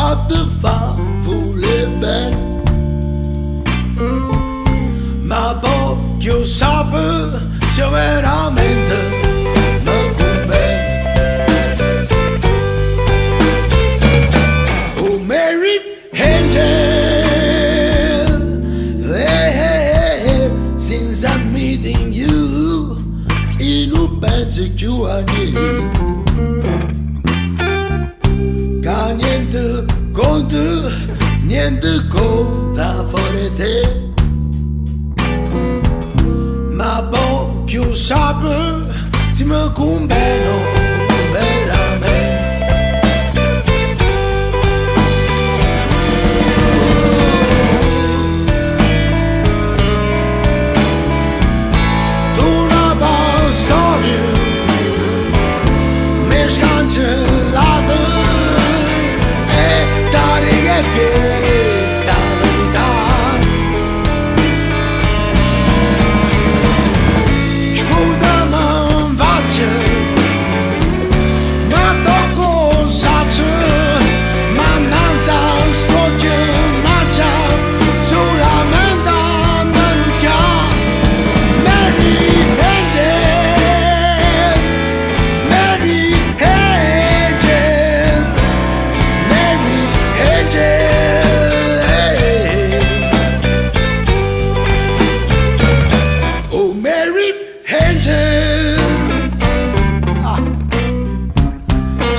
A te fa vulè bene. Ma po' chi 'o ssape si overamente me cunvene. Oh Mary Angel, eh, since I'm meeting you, i' nun penso cchiù a niente. Ca niente conta, niente conta fore 'e te. Ma po' chi 'o ssape si me cunvene overamente. Tu n'ata storia m'hê scancellato e t' dico è chesta 'a verità. Sputame 'nfaccia, ma tocco 'o saccio, ma 'nnanze a st'uocchie m'aggia sulamente 'ndenucchià. Mary Angel, Mary Angel, Mary Angel, oh Mary Angel. Ah.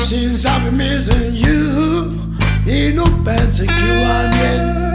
Since I've been missing you, i' nun penso cchiù a niente.